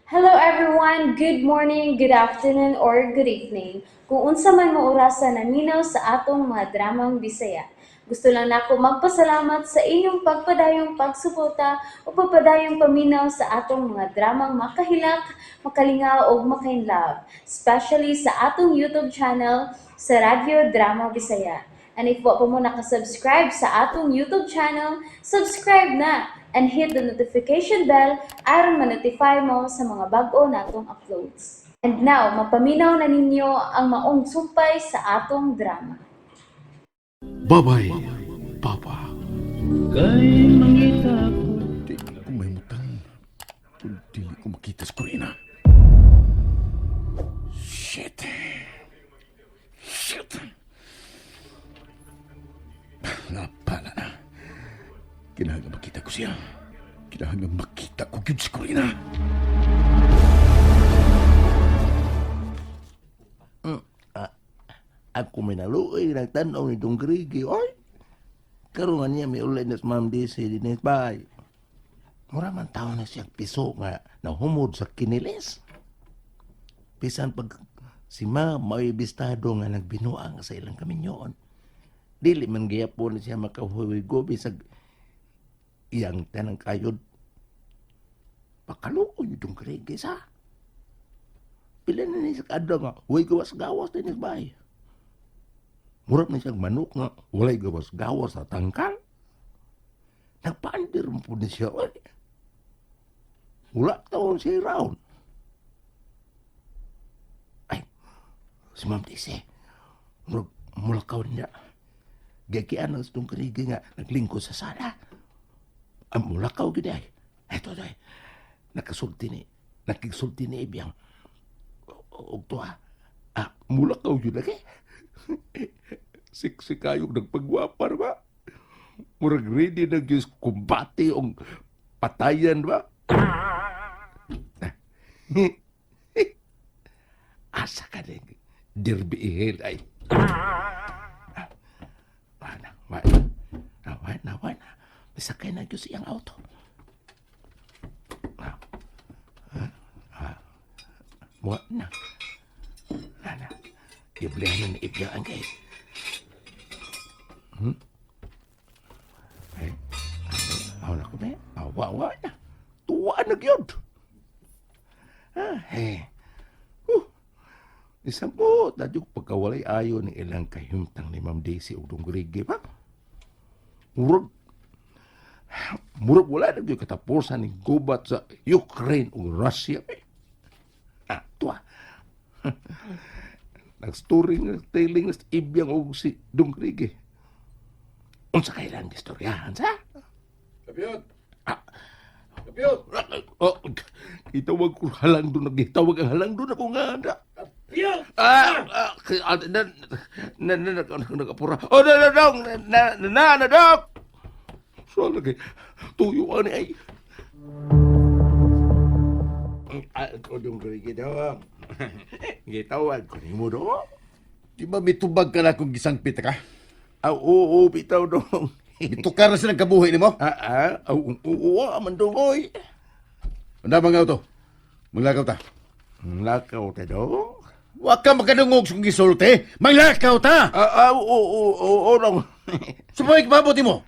Hello everyone! Good morning, good afternoon, or good evening. Kung unsa man mo orasa naminaw sa atong mga dramang Bisaya. Gusto lang nako magpasalamat sa inyong pagpadayong pagsuporta o pagpadayong paminaw sa atong mga dramang makahilak, makalingaw ug makainlove, especially sa atong YouTube channel sa Radyo Drama Bisaya. And if wa pa mo nakasubscribe sa atong YouTube channel, subscribe na and hit the notification bell aron ma-notify mo sa mga bag-o natong uploads. And now, mapaminaw na ninyo ang maong sumpay sa atong drama. Bye-bye, Papa. Kay mangita ko. Di ko mahimutang kung dili ko makita si Corina. Shit. Shit. Napala na. Kinahanglan makita ko siya. Kinahanglan makita ko gyud si Corina. Ako may naluoy nagtan-aw ni Dong Grigi. Oy! Karon nga niya may ulay na sa Ma'am Daisy din bay. Mura man taon na siyang piso nga nahumod sa kinilis. Bisan pag si Ma'am may bistado nga nagbinuang sa ilang kaminyoon. Dili man gihapon siya makahuwigo bisag iyang tanang kayod. Pakaluoy Dong Grigi sa. Pila na ni sa kadlaw nga, huwag gawas-gawas din bay. Murag na siyang manok nga walay gawas-gawas sa tangkal. Nagpaandir mo po ni siya. Oy. Wala taon siya round. Ay, si Ma'am Daisy. Murag mulakaw niya. Gagian ang itong karigi nga naglingkod sa sala. Ang mulakaw gid ay. Ito ay. Nakasulti ni. Nakigsulti ni Ibiyang. Og tuwa. Ah, mulakaw yun lagi. Siksikayong nagpagwapa ba? Murag ready na gyud sa kumbate og patayan ba? Asa ka din? Derby ihil ay. Ah, Wana, wana, wana, wana. Masakay na gyud siyang auto. Ah, ah, ah. Wa na. Ana. Iblihan na ni Ibya ang kay. Ay, aw na ko be. Awa, awa na. Tuwa na gyud. Ah, eh. Huh. Isang po, dadyo pagkawalay ayo ni ilang kahimtang ni Ma'am Daisy og Dong Grigi pa. Murag, murag wala na gyud katapusan ni gubat sa Ukraine ug Russia. Eh. Ah, tuwa. Nagstory nga telling sa Ibyang og si Dong Grigi. Unsa kailan istoryahan sa? Kapiyot! Ah. Kapiyot! Oh, itawag ko halang doon, nagitawag ang halang doon ako nga. Na. Kapiyot! Ah, ah, ah, na, na, na, na, na, nagapura. Oh, na, na, dong, na, na, na, na, dok. So, lagi, tuyo ani ay. Ah, ko dong grigi dong. Gitawag ko nimo dong. Di ba mitubag ka na kung gisangpit ka? Ah, oo, bitaw dong. Mitukar na silang kabuhi nimo? Ah, ah, oo, oo, ah, man dong, oy. Anda mga auto. Manglakaw ta. Lakaw ta dong. Wa ka makadungog sa kong gisulti. Manglakaw ta! Ah, ah, oo, oo, oo, oo, dong. Sumay kababot nimo.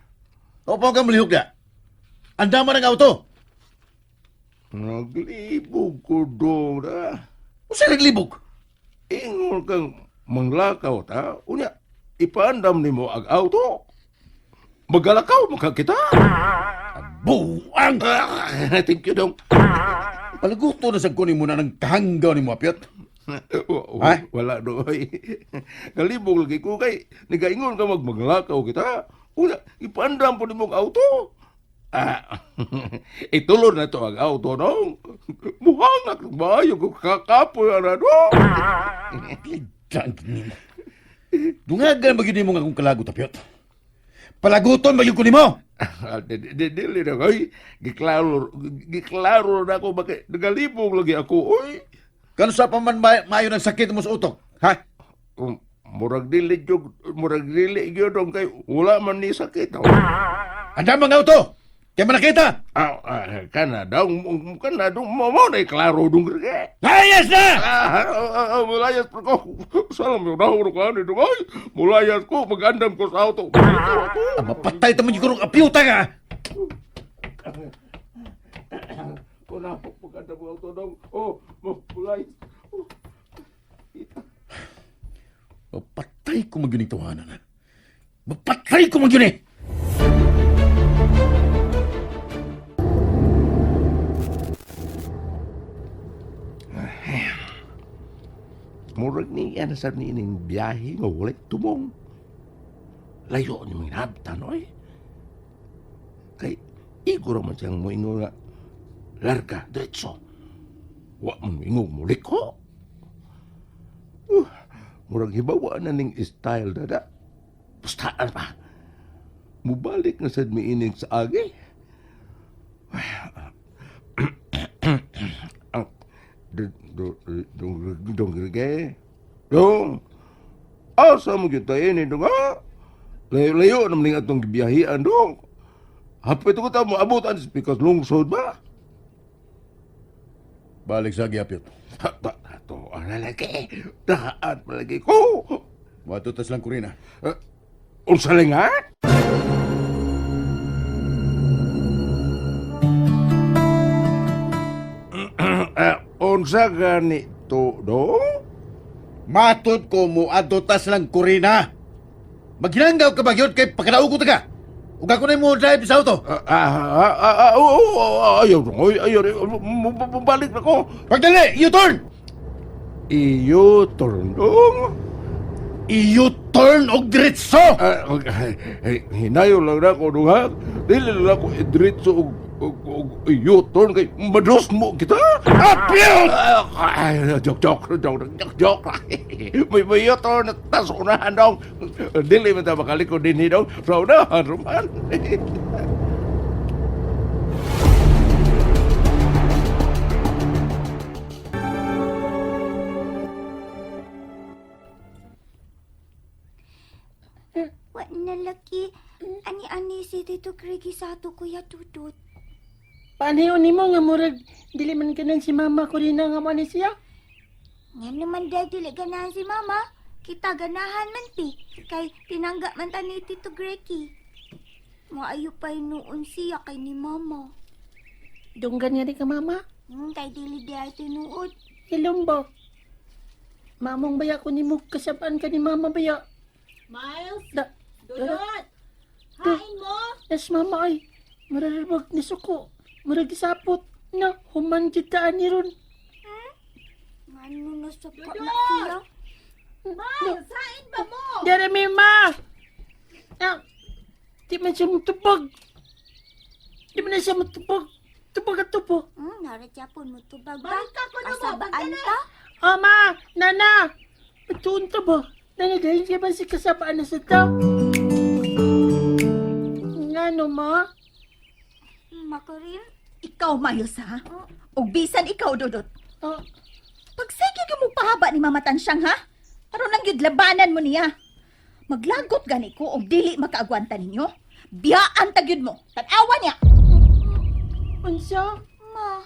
Opo ka malihok na. Anda man ang auto. Naglibog ko dong na. Usa naglibog? Ingon kang manglakaw ta. Unya, ipaandam nimo ang auto. Magalakaw maka kita. Buang! Ah, thank you dong. Palaguto na sa kunin mo na ng kahanggaw ni mo, Apyot. Ha? Wala doy. Kalibog lagi ko kay nagaingon ka magmaglakaw kita. Unya, ipaandam po nimo ang auto. Ah, itulod na to ang auto dong. Muhangak maayo ko kakapoy ana dong. Ligdan nimo. Dungagan ba gyud nimo nga akong kalagot, Apyot? Palaguton ba gyud ko nimo? Ah, dili na koy. Giklaro, giklaro na ako bakit nagalibog lagi ako. Oy, Kansa pa man maayo ng sakit mo sa utok, ha? Murag dili jud, murag dili gyud dong kay wala man ni sakit. Oh. Anda mga auto! Kay manakita! Ah, ah, kana daw, kana daw, mo na klaro dong Grigi. Layas na! Ah, ah, ah, mulayas pa ko. Salam yung nahuro ka ni dong. Ay, mulayas ko, magandam ko sa auto. Ah, mapatay ta mo yung kurong apyuta ka! Kuna, magandam ko auto dong. Oh, mulayas. Mapatay ko magyuning tawanan ha. Mapatay ko magyun eh! Murag ni yan sa ni ining biyahe nga walay tumong. Layo ni mga nabtan, oy. Kay, iguro man siyang moingon nga, larga, diretso. Wa man moingong muliko. Murag hibawa na ning style dada. Pustaan pa. Mubalik na sad miining sa agi. Ang dong dong dong dong. Asa mo gyud tayo ni dong ha? Layo-layo naman ning atong gibiyahian dong. Hapit ko ta mo abutan sa pikas lungsod ba? Balik sa giapyot. Ha, ta, to ana lagi. Daan palagi ko. Wato tas lang kurina. Eh, unsa lang ha? Eh, unsa gani to dong? Matod ko mo adto tas lang kurina. Maghinanggaw ka ba gyud kay pagkadaog ko ta ka. Ug ako na mo drive sa auto. Ah, ah, ah, ah, ah, oo, oo, oo, ayaw, oy, ayaw, balik na ko. Pagdali, U-turn! Iyo, turn dong. U-turn og diretso! Ah, okay. Hey, hinayo lang na ko dong ha. Dili lang ako idiretso og U-turn kay mados mo kita. Apyot! Ah, ay, joke, joke, joke, joke, joke. May U-turn na tas unahan dong. Dili man ta makaliko dinhi dong. Sa unahan ruman. Wa na laki. Ani-ani si Tito Craigie sa ato, Kuya Tutut. Paano nimo nga murag dili man kanan si mama ko rin nga mo ni siya? Nga naman dahil dili ganahan si Mama. Kita ganahan man ti. Kay tinangga man ta ni Tito Grecky. Maayo pa noon siya kay ni Mama. Dunggan nga rin ka mama. Kay dili di ay tinuod. Hilom ba? Mamong baya ko nimo kasabaan ka ni mama baya. Miles, Da, Dudut, hain mo? yes mama ay. Mararabag ni suko. Murag gisapot. Na, human jud ta ani ron. Ngano na sa ka Dudut! na siya? Miles, hain ba mo? Dere mi ma! Na, di man siya mutubag. Di man na siya mutubag. Tubag at tubo. Nara Japon mo tubag ba? Balik ka ko na mo, Kasabaan pagdala. ta? Oh, ma! Nana! Patuon ta ba? Nana, dahil siya ba si kasabaan na sa ta? Nga no, ma? Makurim? Ikaw, Miles, ha? Og bisan ikaw, Dudut. Ah, Pagsige ka mo pahaba ni Mama Tansyang, ha? Aron lang yun, labanan mo niya. Maglagot gani ko og dili makaagwanta ninyo. Biyaan ta gyud mo. Tan-awa niya. unsa? Ma.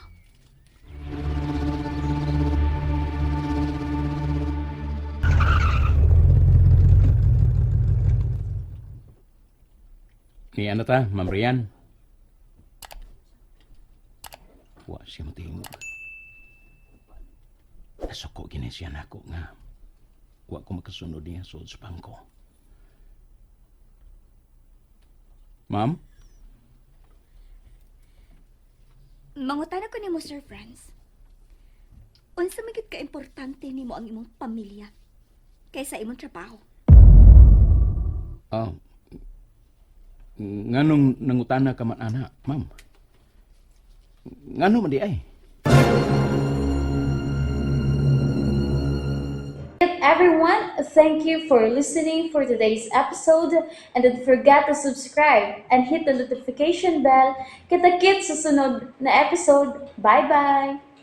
Ni ano ta, Ma'am Rian? Wa siya matingog. Nasuko gini siya nako nga. Wa ko makasunod niya suod sa bangko. Ma'am? Mangutana ko nimo, Sir Franz. Unsa man gyud ka importante nimo ang imong pamilya kaysa imong trabaho? Ah, nganong nangutana ka man ana, ma'am? Ngano man di ay? Everyone, thank you for listening for today's episode and don't forget to subscribe and hit the notification bell. Kita-kits sa sunod na episode. Bye-bye!